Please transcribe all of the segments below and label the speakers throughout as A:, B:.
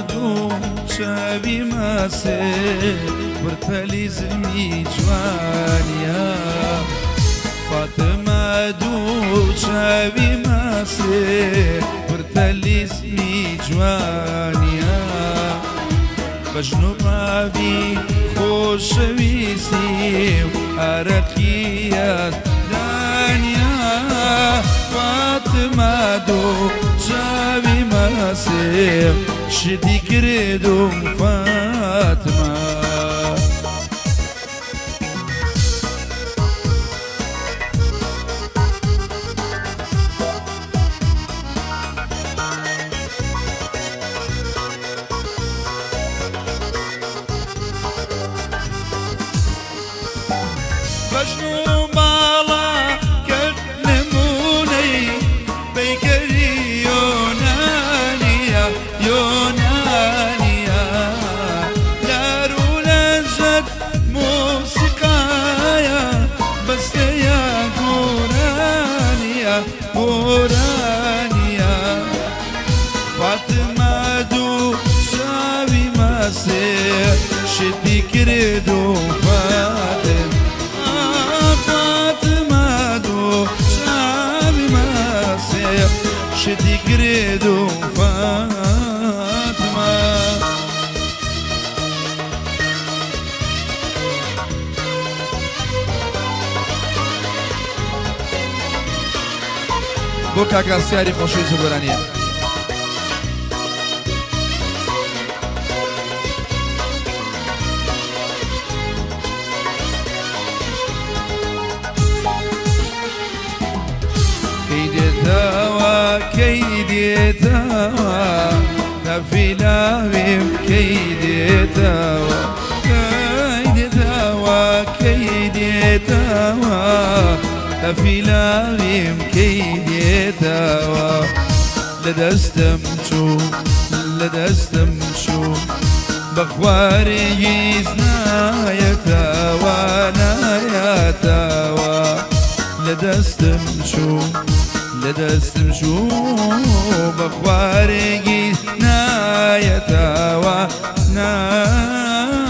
A: دوو چاوی ماسێ پرتەلی زمی جوانیە. فاتمە دوو چاوی ماسێ پرتەلی زمی جوانیە. بەژن و باوی خۆشەویستی و ئارەقیەت دانیا. فاتمە دوو چاوی ماسێ شتی کردوم فاتمە. بەژن و باڵا کرد نمونەی پەیکەری یۆنانیە یۆنانیە. لار و لەنجەت مۆسیقایە بەستەیە گۆرانیە گۆرانیە. فاتمە دوو چاوی ماسێ شتی کرد و فاتم. فاتمە دوو چاوی ماسێ شتی کرد و فاتمە. بۆ کاک ڕاستیاری خۆشەویست و گۆرانیە. کەی دێتەوە کەی دێتەوە تەفیلاویم کەی دێتەوە کەی دێتەوە کەی دێتەوە تەفیلاویم کەی دێتەوە. لە دەستم چوو لە دەستم چوو بەخوارێگیز نایەتەوە نایەتەوە. لە دەستم چوو لە دەستم چوو بەخوارێگیز نایەتەوە نایەتەوە.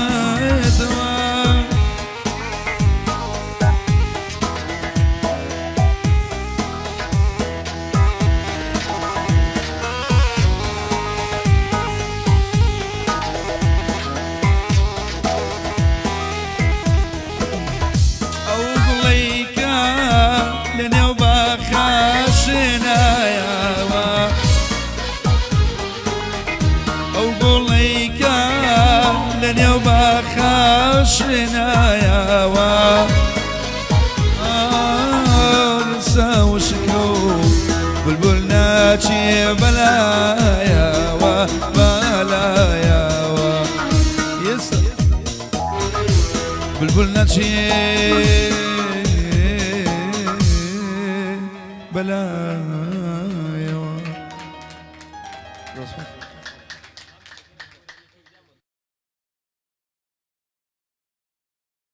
A: ئەو گوڵەی کە لەنێو باخا شنایەوە، ئەو گوڵەی کە لەنێو باخا شنایەوە، ساوشکە و بولبول ناچێ بەلایەوە بەلایەوە. ئێستا بولبول ناچێ بەلایەوە.